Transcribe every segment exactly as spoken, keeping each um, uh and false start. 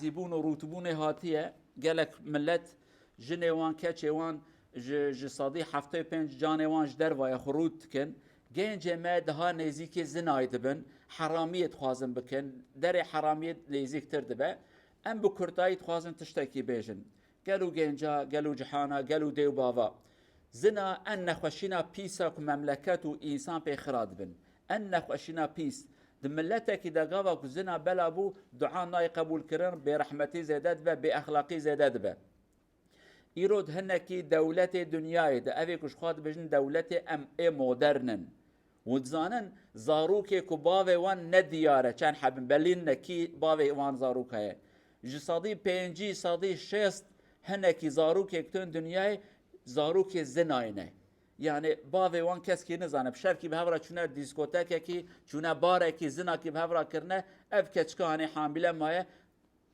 Zîbûn û rûtbûnê hatiye, gelek millet jinê wan, keçê wan ji, ji sedî heftê û pênc canê wan ji derve ye xwe rût dikin. Gencê me daha nêzîkê zinayê dibin, heramiyê dixwazin bikin, derê heramiyê nêzîktir dibe. Em bi kurtayî dixwazin tiştekî bêjin. Gelo genca, gelo cihana, gelo dê û bava. Zina en nexweşîna pîs e ku memleket û însan pê xira dibin. En nexweşîna pîs. Di miletekî de gava ku zina bela bû, dua nayê qebûlkirin, bêrehmetî zêde dibe, bêexlaqî zêde dibe. Îro di hinekî dewletê dinyayê de, evê ku ji xwe dibêjin dewletê em ê modern in. Û dizanin zarokê ku bavê wan ne diyar e, çend heb in, belî nine kî bavê wan zaroka ye. Ji sedî pêncî, sedî şêst hinekî zarokê ku tên dinyayê, zarokê zinayê ne. Yani bavê wan keskî nizane. Bi şevkî bi hev re çûne dîskotekekî, çûne barekî, zinakî bi hev re kirine, ev keçika hanê hamîle maye,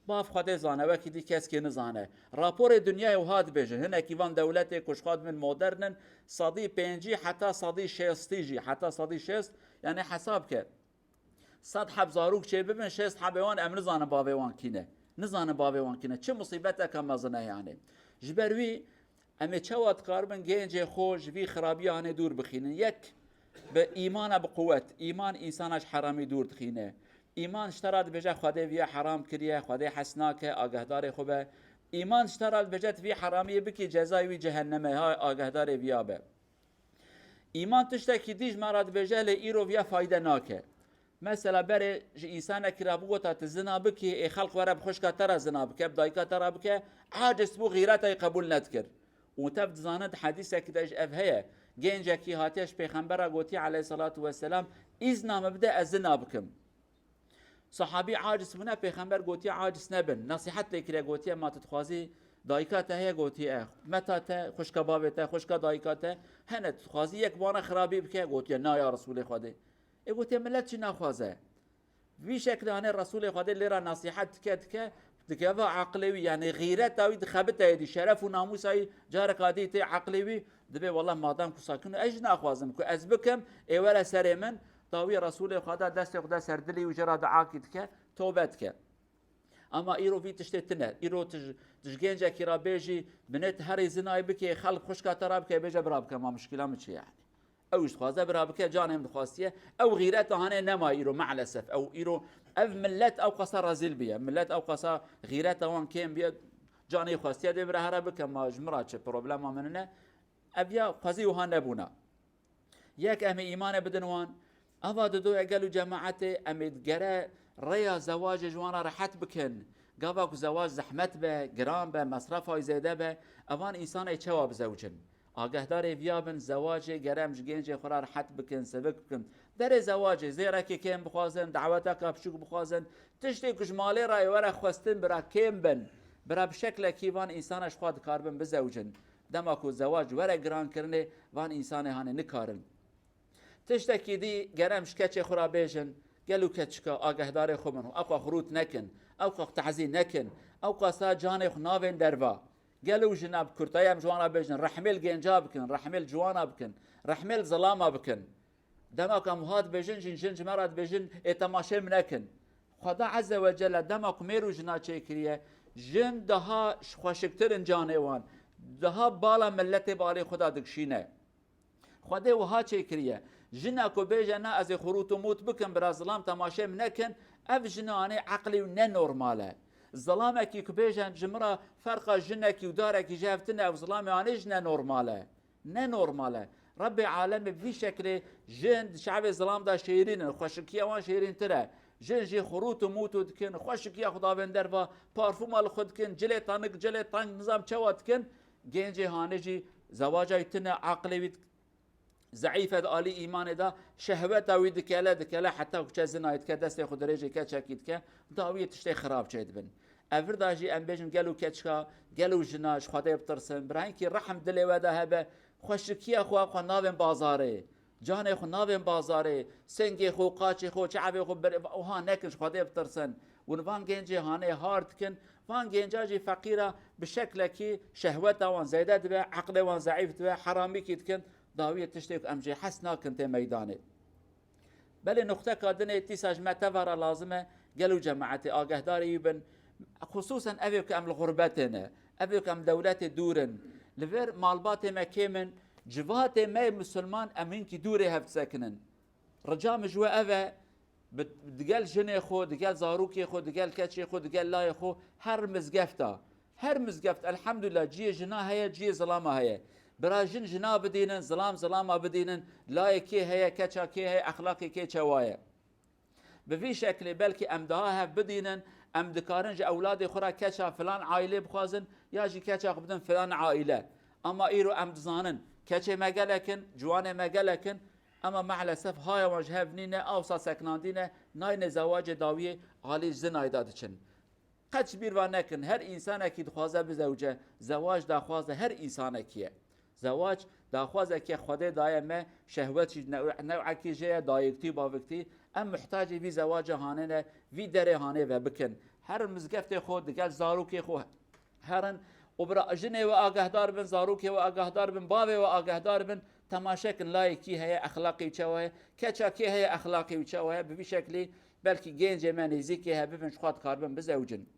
bav Xwedê zane, wekî dî keskî nizane. Raporê dinyayê wiha dibêje, hinekî van dewletê ku ji xwe dibin modern in, sedî pêncî heta sedî şêstî jî, heta sedî şêst, yani hesab ke. Sed heb zarok çê bibin, şêst hebê wan em nizanin bavê wan kî ne. Nizanin bavê wan kî ne. Çi musîbeteke mezin e yani. Ji ber wî em ê çawa dikaribin gencê xwe ji vî xirabiya hanê dûr bixînin? Yek, bi îmana bi quwet. Îman însana ji heramî dûr dixîne. Îman ji te re dibêje Xwedê viya heram kiriye, Xwedê hes nake, agahdarê xwe be. Îman ji te re dibêje tu vî heramiyê bikî, cezayê wî cehennem e, ha agahdarê viya be. Îman tiştekî dî ji me re dibêje, lê îro viya fayde nake. Mesela berê ji însanekî re bigota tu zina bikî, ê xelq were bi xwişka te re zina bike, bi dayika te re bike, aciz bû, xîreta wî qebûl nedikir. Û tev dizanin di hedîsekî de ji ev heye, gencekî hatiye ji pêxember re gotiye aleyhisselatu vesselam, îzna min bide ez zina bikim. Sahabî aciz bûne, pêxember gotiye aciz nebin. Nesîhet lê kiriye, gotiye ma tu dixwazî dayika te heye, gotiye e. Meta te, xwişka bavê te, xwişka dayika te, hene tu dixwazî yek bana xirabî bike, gotiye na ya Resûlê Xwedê. Ê gotiye millet çi naxwaze. Vî şekilê hanê Resûlê Xwedê lê re nesîhet dike, dike, dikeve aqilê wî, yani xîreta wî dixebite êdî, şeref û namûsa wî careka dî tê aqilê wî, dibê wela madem ku sakin, ez jî naxwazim ku ez bikim, ê were serê min, dawî Resûlê Xweda destê xwe de ser dilî û jê re duakî dike, tobe dike. Ama îro vî tiştê tine. Îro tu ji, tu ji gencekî re bêjî, binê tu herî zinayê bikê, xelk xwişka te re bike, bêje bira bike, ma muşkila min çi ye yani? Ew jî dixwaze bira bike, canê min dixwastiye. Ew xîreta hanê nema îro, maalesef. Ew îro, ev millet ew qasa rezîl biye. Millet ew qasa xîreta wan kêm biye. Canê xwestiye dê bira here bike, ma ji min re çi, problema min ne. Ev ya xwezî wiha nebûna. Yek em ê îmanê bidin wan. Ava didoye gel û cemaetê, em ê gere rêya zewacê ji wan re rehet bikin. Gava ku zewac zehmet be, giran be, mesrefa wî zêde be, evan însanê çawa bizewicin? Agahdarê viya bin, zewacê gere em ji gencê xwe re rehet bikin, sivik bikin. Derê zewacê zêrekê kêm bixwazin, daweteka biçûk bixwazin, tiştê ku ji malê re ê were xwestin bira kêm bin, bira bi şeklekî van însana ji xwe dikaribin bizewicin. Dema ku zewac were girankirinê, van însanê hanê nikarin. Tiştekî dî gere em ji keçê xwe re bêjin, gel û keçika agahdarê xwe bin, ew xwe xirût nekin, ew xwe tazî nekin, ew qasa canê xwe navên derva. Gel û jina bi kurtayî em ji wan re bêjin, rehmê li genca bikin, rehmê li ciwana bikin, rehmê li zilama bikin. Dema ku em wiha dibêjin, jin, jin ji me re dibêjin, ê temaşê min nekin. Xweda Azze ve Celle dema ku mêr û jina çêkiriye, jin daha xweşiktir in canê wan, daha bala miletê bi alî xwe de dikişîne. Xwedê wiha çêkiriye. Jina ku bêje na ez ê xurût û mût bikim, bira zilam temaşê min nekin, ev jina anê eqlê wî ne normal e. Zilamekî ku bêje ji min re ferqa jinekî û darekî ji hev tune, ev zilamê anê jî ne normal e. Ne normal e. Rebbê alemê bi vî şeklê jin di şevê zilam de şêrîn in, xweşikiya wan şêrîntir e. Jin jî xurût û mût û dikin, xweşikiya xwe davên derva, parfuma li xwe dikin, cilê tanik, cilê teng nizam çawa dikin, gencê hanê jî zewaca wî tune, aqilê wî zeîf e di alî îmanê de, şehweta wî dikele, dikele, heta ku çe zinayê dike, destê xwe dirêjê keçekî dike, dawiyê tiştê xirab çêdibin. Ev vir de jî em bêjin gelo keçika, gelo jina ji Xwedê bitirsin, bira hinkî rehm dilê we de hebe, xweşikiya xwe, xwe navên bazarê, canê xwe navên bazarê, sengê xwe, qaçê xwe, çavê xwe, bir-, wiha nekin, ji Xwedê bitirsin. Hûn van gencê hanê har dikin, van genca jî feqîra bi şeklekî şehweta wan zêde dibe, eqlê wan zeîf dibe, heramîkî dikin, dawiyê tiştê ku em jê hez nakin tê meydanê. Belê nuqteka dinê dîsa ji me teva re lazim e, gelo cemaetê agahdarê wî bin, Xusûsen evê ku em li xurbetê ne, evê ku em dewletê dûr in, li vir malbatê me kêm in, civatê me yê misilman em hinkî dûrê hev disekinin. Rica min ji we ev e, bi, digel jinê xwe, digel zarokê xwe, digel keçê xwe, digel layê xwe, her mizgefta, her mizgeft, elhamdulillah, cihê jina heye, cihê zilama heye. Bira jin jina bidînin, zilam zilama bidînin, layê kê heye, keça kê heye, exlaqê kê çawa ye. Bi vî şeklê belkî em daha hev bidînin, em dikarin ji ewladê xwe re keça filan aîlê bixwazin ya jî keça xwe bidin filan aîle. Ama îro em dizanin, keçê me gelek in, ciwanê me gelek in, ama maalesef haya wan ji hev nîne, awsa sekinandî ne, nayne zewacê dawiyê alî ji zinayê de diçin. Qet ji bîr ve nekin, her însanekî dixwaze bizewce, zewac daxwaza her însanekî ye. Zewac daxwazeke Xwedê daye me, şehwet jî new-, newekî jê ye, dayiktî, baviktî. Em muhtacê vî zewaca hanê ne, vî derê hanê ve bikin. Her mizgeftê xwe digel zarokê xwe herin û bira jinê we agahdar bin, zarokê we agahdar bin, bavê we agahdar bin, temaşe kin layê kî heye, exlaqê çawa ye, keça kê heye, exlaqê wî çawa ye, bi vî şeklî belkî gencê me nêzîkê hebibin, ji xwe dikaribin bizewicin.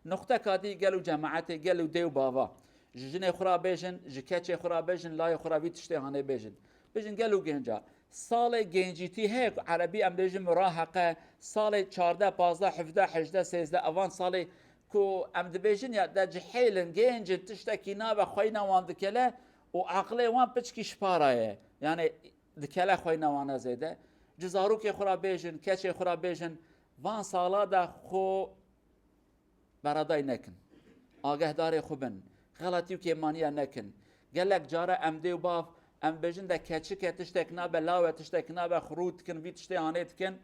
Nuqteka dî, gelo cemaetê, gelo dê û bava ji jinê xwe re bêjin, ji keçê xwe re bêjin, layê xwe re vî tiştê hanê bêjin. Bêjin gelo genca. Salê gencîtî heye ku erebî em bêjin muraheqe, salê çardeh, pazdeh, hevdeh, hejdeh, sêzdeh, evan salê ku em dibêjin ya de cihêl in, genc in, tiştekî nabe, xweyna wan dikele û aqilê wan piçkî ji para ye. Yani dikele xweyna wan e zêde. Ji zarokê xwe re bêjin, keçê xwe re bêjin, van sala de xwe beradayî nekin. Agehdarê xwe bin. Xeletî û kêmaniya nekin. Gelek care em dê û bav, em bêjin de keçik e, tiştek nabe, law e, tiştek nabe, xirû dikin, vî tiştê hanê dikin.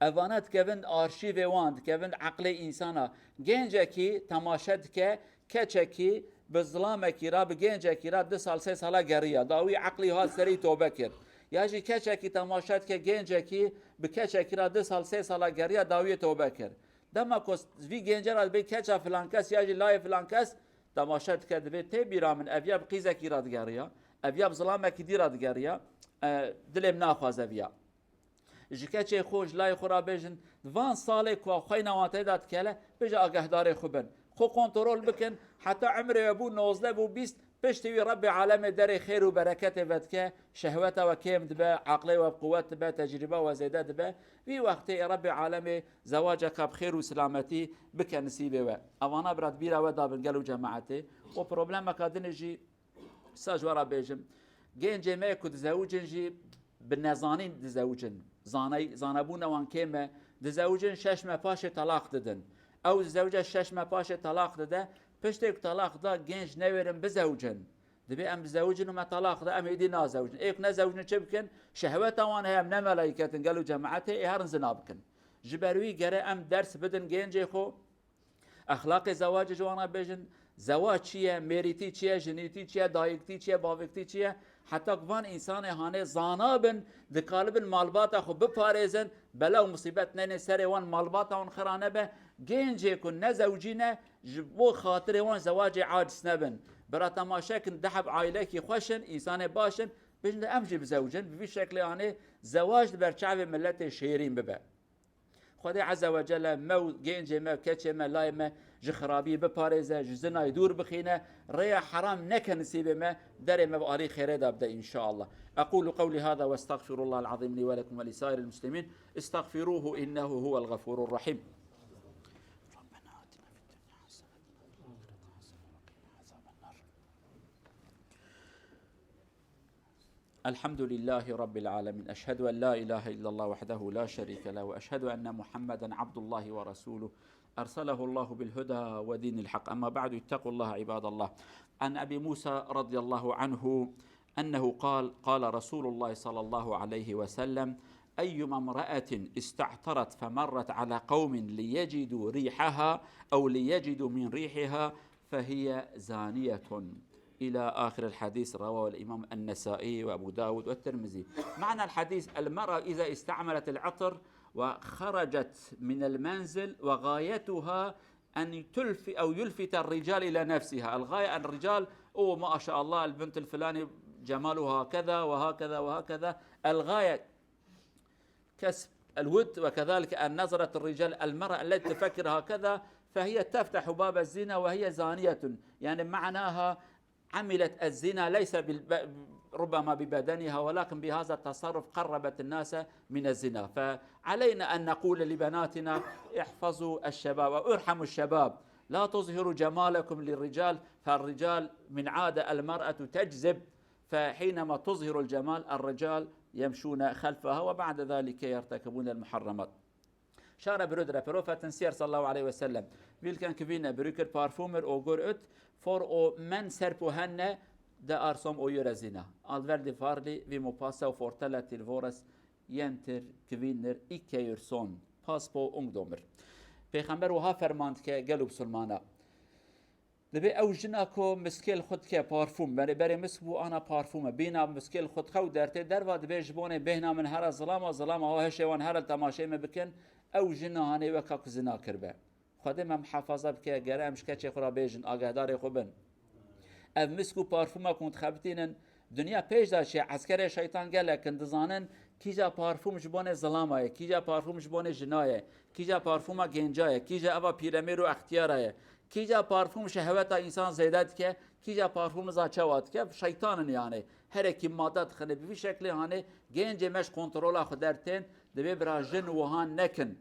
Evane dikevin arşîvê wan, dikevin eqlê însana. Gencekî temaşe dike, keçekî bi zilamekî re, bi gencekî re du sal, sê sala geriya. Dawî eqlî hat serî tobe kir. Ya jî keçekî temaşe dike, gencekî bi keçekî re du sal, sê sala geriya, dawiyê tobe kir. Dema ku vî gence re dibê keça filan kes ya jî layê filan kes, temaşe dike, dibê tê bîra min, ev ya bi qîzekî re digeriya, ev ya bi zilamekî dî re digeriya, e, dilê min naxwaze viya. Ji keçê xwe, ji layê xwe re bêjin, van salê ku xweyna wan tê de dikele, bêje agehdarê xwe bin. Xwe kontrol bikin, heta emrê we bû nozdeh, bû bîst, piştî wî Rebbê alemê derê xêr û bereketê vedike, şehweta we kêm dibe, aqlê we bi quwet dibe, tecrîba we zêde dibe. Vî wextê ê Rebbê alemê zewaceka bi xêr û silametî bike nisîbê we. Evana bira di bîra we dabin gelo cemaetê. Û problemeka din jî sa ji we re bêjim. Gencê me ku dizewicin jî bi nezanîn dizewicin. Zaney-, zanebûna wan kêm e. Dizewicin şeş meh paşê telaq didin. Ew dizewice şeş meh paşê telaq dide. Piştê ku telaq da genc newêrin bizewicin. Dibê em dizewicin û me telaq da, em êdî nazewicin. Ê ku nezewicin çi bikin? Şehweta wan heye, em ne melayîket in gelo cemaetê, ê herin zina bikin. Ji ber wî gere em ders bidin gencê xwe. Exlaqê zewacê ji wan re bêjin, zewac çi ye, mêrîtî çi ye, jinîtî çi ye, dayiktî çi ye, baviktî çi ye? Heta ku van însanê hanê zana bin, dikaribin malbata xwe biparêzin, bela û musîbet neyne serê wan, malbata wan xira nebe. Gencê ku nezewicî ne, ji bo xatirê wan zewacê aciz nebin. Bira temaşe kin, du heb aîlekî xweş in, însanê baş in, bêjin de em jî bizewicin, bi vî şeklê hanê zewac di ber çavê miletê şêrîn bibe. Xwedê Azze ve Celle me û gencê me, keçê me, layê me ji xirabî biparêze, ji zinayê dûr bixîne, rêya heram neke nisîbê me, derê me bi alî xêrê de bide înşaallah. أقول قولي هذا وأستغفر الله العظيم لي ولكم ولسائر المسلمين. استغفروه إنه هو الغفور الرحيم. ربنا آتنا في الدنيا حسنة وفي الآخرة حسنة وقنا عذاب النار. الحمد لله رب العالمين. أشهد أن لا إله إلا الله وحده لا شريك له، وأشهد أن محمدا عبد الله ورسوله، أرسله الله بالهدى ودين الحق. أما بعد، اتقوا الله عباد الله. عن أبي موسى رضي الله عنه أنه قال: قال رسول الله صلى الله عليه وسلم: أيما امرأة استعطرت فمرت على قوم ليجدوا ريحها أو ليجدوا من ريحها فهي زانية. إلى آخر الحديث. رواه الإمام النسائي وأبو داود والترمذي. معنى الحديث: المرأة إذا استعملت العطر وخرجت من المنزل وغايتها أن تلف-، أو يلفت الرجال إلى نفسها. الغاية أن الرجال، أوه، ما شاء الله، البنت الفلاني جمالها كذا وهكذا وهكذا. الغاية kes الود، وكذلك أن نظرة الرجال المرأة التي تفكر هكذا فهي تفتح باب الزنا وهي زانية. يعني معناها عملت الزنا ليس بال-، ب-، ربما ببدنها، ولكن بهذا التصرف قربت الناس من الزنا. فعلينا أن نقول لبناتنا: احفظوا الشباب وارحموا الشباب، لا تظهروا جمالكم للرجال، فالرجال من عادة المرأة تجذب، فحينما تظهر الجمال الرجال يمشون خلفها وبعد ذلك يرتكبون المحرمات. Şara biro dire, Profeten siyer sallallahu aleyhi ve sellem. Vilken kivine brüker parfumer o gör öt, for o men serpo henne de arsom o yöre zina. Alverdi farli vi mupasa o fortele tilvores yenter kivinir ikke yör son. Paspo ungdomir. Peygamber oha fermand ke gelo musulmana. Dibê ew jina ku miskêl xwe dike parfûm, berê berê misk bû ana parfûm e. Bîna miskêl xwe dixew dertê derva dibê ji bonê bêhna min here zilama, zilama ho heşê wan here li temaşeyê me bikin. Ew jina hanê weka ku zina kiribe. Xwedê me mihafaza bike, gere em ji keçê xwe re bêjin, agahdarê xwe bin. Ev misk û parfûma ku hûn dixebitînin, dinya pêş de çi ye, eskerê şeytan gelek in, dizanin kîja parfûm ji bonê zilama ye, kîja parfûm ji bonê jina ye, kîja parfûma gênca ye, kîja eva pîremêr û extiyara ye. Kîja parfûm şehweta însan zêde dike, kîja parfûm za çawa dike, şeytan in yani. Herekî made dixine, bi vî şeklê hanê gencê me ji kontrola xwe dertên, dibê bira jin wiha nekin.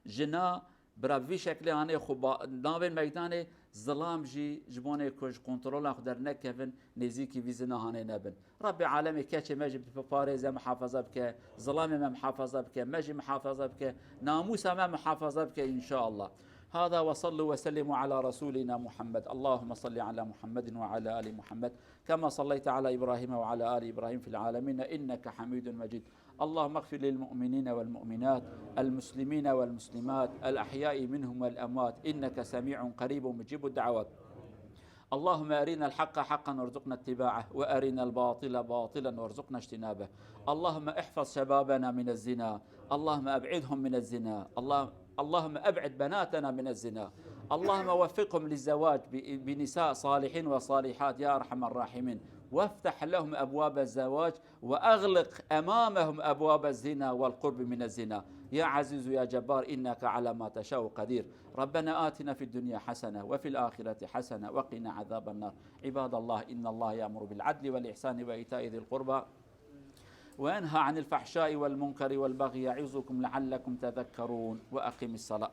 Jina bira bi vî şeklê hanê xwe ba-, navên meydanê, zilam jî ji bonê ku ji kontrola xwe dernekevin, nêzîkî vî zina hanê nebin. Rabbê alemê keçê me jî biparêze, mihafaza bike, zilamê me mihafaza bike, me jî mihafaza bike, namûsa me mihafaza bike înşaallah. هذا وصلوا وسلموا على رسولنا محمد. اللهم صل على محمد وعلى آل محمد كما صليت على إبراهيم وعلى آل إبراهيم في العالمين إنك حميد مجيد. اللهم اغفر للمؤمنين والمؤمنات، المسلمين والمسلمات، الأحياء منهم والأموات، إنك سميع قريب مجيب الدعوات. اللهم أرنا الحق حقا وارزقنا اتباعه، وأرنا الباطل باطلا وارزقنا اجتنابه. اللهم احفظ شبابنا من الزنا، اللهم أبعدهم من الزنا، الله-، اللهم أبعد بناتنا من الزنا، اللهم وفقهم للزواج ب-، بنساء صالحين وصالحات يا أرحم الراحمين، وافتح لهم أبواب الزواج وأغلق أمامهم أبواب الزنا والقرب من الزنا. يا عزيز يا جبار، إنك على ما تشاء قدير. ربنا آتنا في الدنيا حسنة وفي الآخرة حسنة وقنا عذاب النار. عباد الله، إن الله يأمر بالعدل والإحسان وإيتاء ذي القربى وينهى عن الفحشاء والمنكر والبغي يعظكم لعلكم تذكرون. وأقم الصلاة.